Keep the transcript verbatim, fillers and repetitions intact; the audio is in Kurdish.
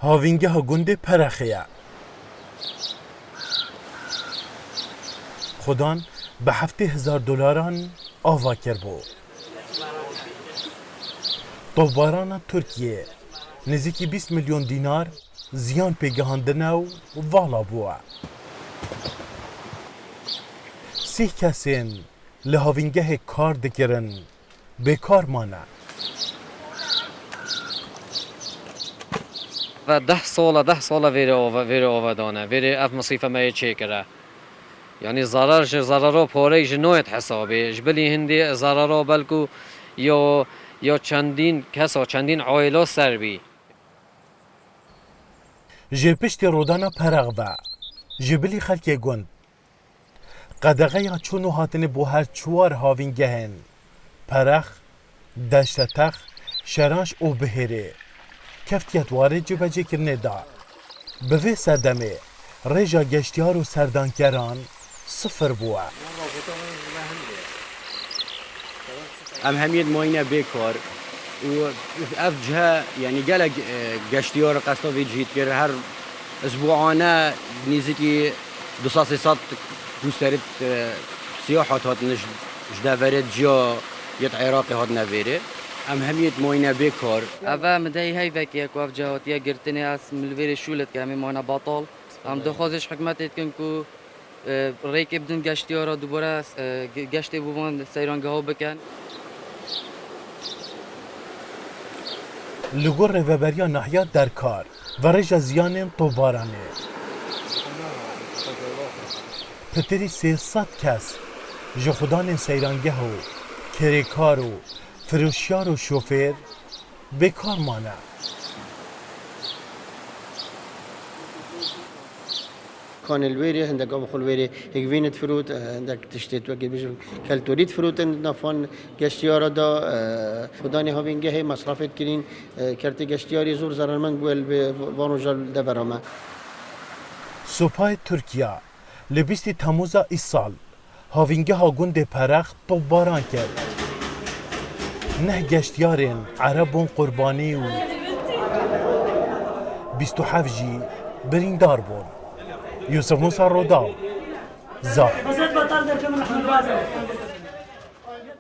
Havîngeha gundê Perexê ye. Xudan bi heftê hezar dolaran ava kiribû. Topbarana Tirkiyê nêzîkî bîst milyon dînar ziyan pê gihandine û vala bûye. Sîh kesên li havîngehê kar dikirin, bêkar mane. Ve deh sala, deh sala vêrê ava, vêrê ava dane, vêrê ev misîfe me yê çêkire. Yanî zarar ji zararo parey ji nayêt hesabê. Ji bilî hindê zararo belku ya, ya çendîn kesa, çendîn aîla ser bî. Jê piştî rûdana Perex ve, ji bilî xelkê gund, qedexeya çûn û hatinê bo her çuwar havîngehên Perex, Deştetex, Şeranş û Bihêrê keftiye di warê cîbecîkirinê de. Bi vê sedemê rêja geştiyar û serdankeran sifir bûye. Em hemiyê dimayîne bê kar û ev cihe, yanî gelek, e, geştiyar qesta vê cihî dikir. Her isbuane nêzîkî du sed sê sed posterê, e, siyahat hatine ji, ji deverê ciya yê Iraqê hatine vêrê. Em hemiyê dimayîne bê kar. Ev e mideyî heyvekê ye ku ev cihe hatiye girtinê, ez min li vêrê şûl dikim, em ê mayne betal. Em daxwazê ji hikûmetê dikin ku e, rêkê bidin geştiyara dubare, e, ge-, geştê bo van seyrangeha bikin. Li gor rêveberiya nahiya Derkar, ve rêja ziyanên topbaranê, pitirî sê sed kes ji xudanên seyrangeh û kirêkar û firoşiyar û şofêr bêkar mane. Kanê li wêrê, hindek av xwe li wêrê hêgvînê difirût, hindek tiştê wekî bijim keltorî difirûtin di nafan geştiyara de, xudanê havîngehê mesrafê dikirîn, kertê geştiyarî zor zerermend bûye li vê van roja li devera me. Supayê Tirkiya li bîstî Temûza îsal havîngeha gundê Perex topbaran kir. Neh geştiyarên Ereb bûn qurbanî û bîst û heft jî birîndar bûn. Yusuf Musa, Rodaw, Zap.